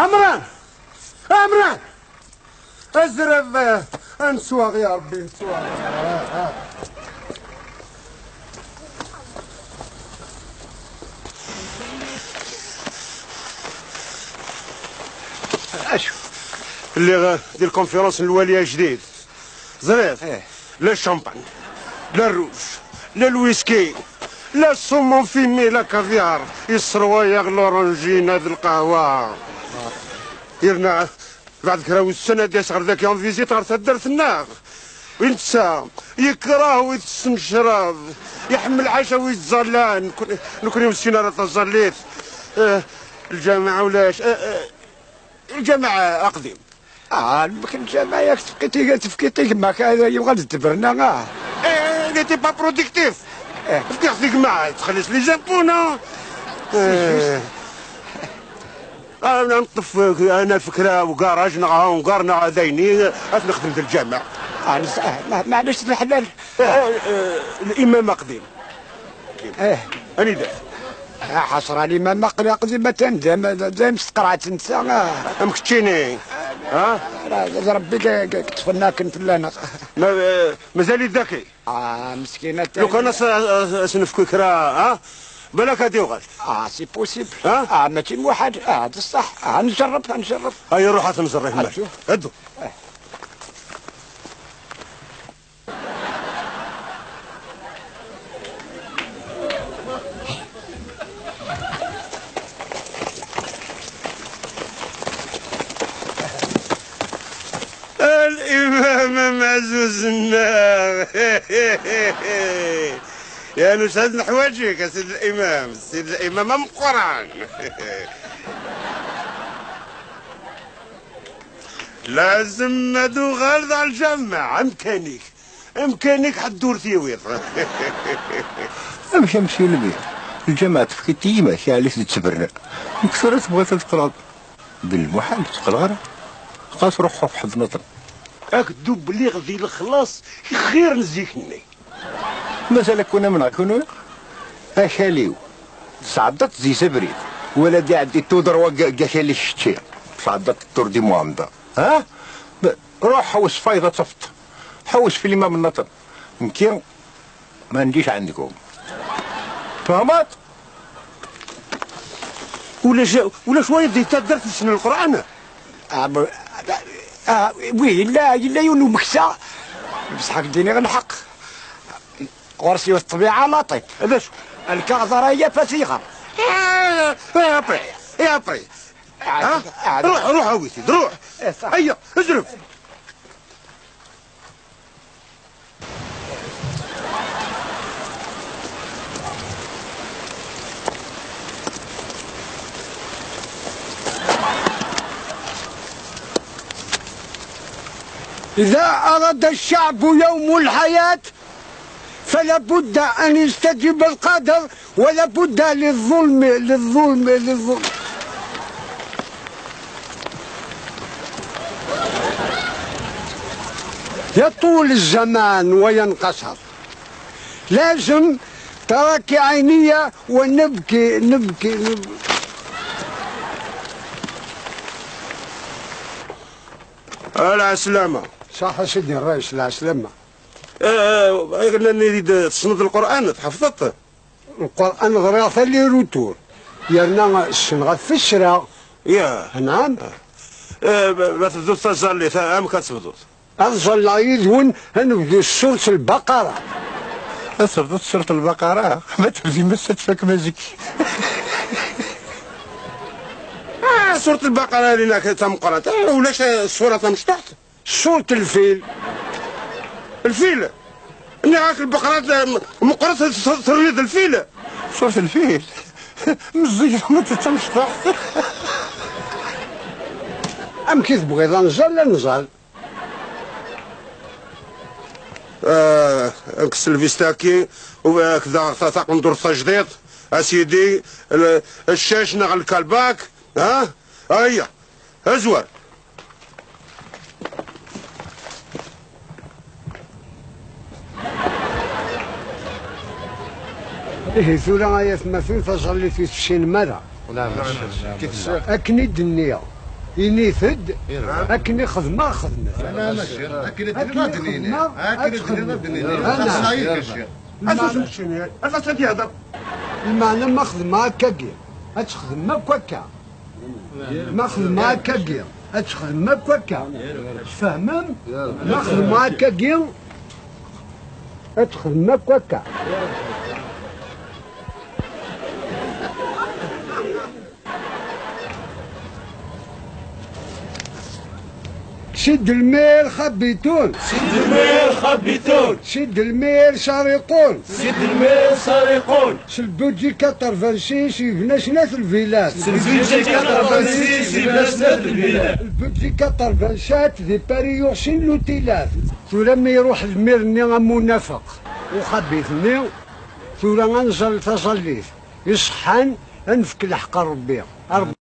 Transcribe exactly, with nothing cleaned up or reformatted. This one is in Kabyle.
Amran! Amran! Azref, eh, ad neswaɣ, ya Ṛebbi, ad neswaɣ. Acu? Lliɣ, eh, di lkonfirans n lwali ajdid. Ẓriɣ. Eh. La champagne, la rouge, la whisky, la saumon fumé, la caviar. Yesserwa-yaɣ l'orangina d lqahwa. Yerna, beɛd kra wussan ad d-yas ɣer daki en visite ɣer taddart-nneɣ. Netta, yekreh wi tessen ccrab, iḥemmel ḥaca wi ttẓallan. Nekni, nekni ur nessin ara taẓallit. Eh, lǧameɛ ulac. Eh, eh, Lǧameɛ aqdim. Ah, mken lǧameɛ yak tefkiḍ i, tefkiḍ i gma-k, ah, yuɣal d tberna, ah. Eh, il était pas productif. Eh. Fkiɣ-t i gma, txellis les impôts, non? Eh. Ah, neṭṭef, eh, ana lfekra ugaṛaj neɣ ungaṛ neɣ d ayen, eh, ad t-nexdem d lǧameɛ. Ah, nes-, ah, ma-, maɛlic d leḥlal. Eh, eh, eh, l'imam aqdim. Eh. Anida? Ah, ḥaṣra l'imam aqdim, aqdim atan d am-, d am s tqerɛet netta, ah. Am keččini, ha? Ala, d Rebbi i, i, i yeṭṭfen akken fell-aneɣ. Ma, eh, mazal-it daki? Ah, meskin atan. Lukan as, as, as nefk kra, ha? Balak ad yuɣal. Ah, c'est possible. Ha? Ah, mačči muḥal. Ah, d ṣṣeḥ. Ah, njerreb, ah, njerreb. Ay, ruḥ ad t-nẓer, eh, mmal. Addu. Addu. Eh. L'imam ameɛzuz-nneɣ. Ya nusa ad neḥwaǧ-ik, a sidi l'imam, sidi l'imam ameqqran. Lazem ad uɣaleḍ ɣer lǧameɛ, amkan-ik. Amkan-ik ḥedd ur t-iwiḍ. Amek a Mesyu Lmir? Lǧameɛ tefkiḍ-t i yimak, yeɛli-t d ttberna. Nekk tura tebɣiḍ ad teqqleḍ? D lmuḥal, ur tteqqleɣ ara. Xas ruḥ ɣef ḥedd nniḍen. Ad k-dubliɣ di lexlaṣ xir n zik-nni. Mazal akk-, amneɣ kunwi? Akal-iw, tesɛeddaḍ-t di abrid, wala d-iɛeddi tudert wa g-, g-, akal-ik kečči, tesɛeddaḍ-t Tour du monde, ha? B-, ruḥ ḥewwes fayeḍ ad tafeḍ, ḥewwes fi l'imam nniḍen, nekki ما عنديش عندكم. Tfehmeḍ? Ulac, ulac wayeḍ di taddart yessen Lqur'an. Ah, b-, ah, wi, yella, yella yiwen umeksa. Bṣeḥ ak-d-iniɣ lḥeqq. Ɣur-s yiwet ṭṭbiɛa laṭif. D acu? Lkaɣeḍ ara yaf ad t-iɣer. Eh, eh, après, eh, après. Ha? Ruḥ, ruḥ, awi-t-id, ruḥ. Eh, صح. Ayya, zref. إذا أراد الشعب يوم الحياة فلا بد أن يستجيب القادر، ولا بد للظلم، للظلم، للظلم. يطول الزمان وينقصر. لازم تراكي عينيا ونبكي، نبكي، نبكي. Ɛeslama. Ṣaḥ a sidi ṛṛayes, lɛeslama. Eh, eh, ayen nnan-iyi-d tessneḍ Lqur'an, tḥefḍeḍ-t? Lqur'an ɣriɣ-t aller-retour. Yerna ssneɣ ad t-ssreɣ. Ya. Anɛam. Eh, ma, ma tebduḍ taẓallit, a-, amek ad tebduḍ? Ad ẓalleɣ yid-wen, ad nebdu s surat Lbaqara. Ad tebduḍ s surat Lbaqara? Ma tebdim ass ad tfakem azik. Ah, surat Lbaqara, lina tameqqrant. Ah, ulac, eh, ṣṣura tamecṭuḥt. Surat Lfil. Lfil? Nniɣ-ak Lbaqra, eh, m-, meqqret, t-, terriḍ lfil. Surat Lfil? Meẓẓiyet, ma d tamecṭuḥt. Amek i tebɣiḍ ad nẓal, ad nẓal. Ah, kkes lvista-agi, u-, ak daɣ ta-, taqendurt tajdiṭ, a sidi, l-, ccac neɣ lkalbak, ha? Ayya, azwar. Ihi tura ay atmaten, taẓallit ur tessinem ara. Akken i d-nniɣ, Init-d akken i xedmeɣ, xedmet. Akken i d-nini, akken i d-nini. Lmeɛna ma xedmeɣ akkagi, ad texdem akk akka. Ma xedmeɣ akkagi, ad texdem akk akka. Tfehmem? Ma xedmeɣ akkagi, ad texdem akk akka. Sid Lmir xabitun. Sid Lmir xabitun. Sid Lmir sariqun. Sid Lmir sariqun. S lbudji quatre-vingt-six yebna snat lvilat. S lbudji quatre-vingt-six yebna snat lvilat. Lbudji quatre-vingt-sept di Paris yuɣ sin lutilat. Tura mi iruḥ lmir-nni am unafeq uxabit-nni, tura ad nẓall taẓallit iṣeḥḥan, ad nefk lḥeqq i Ṛebbi.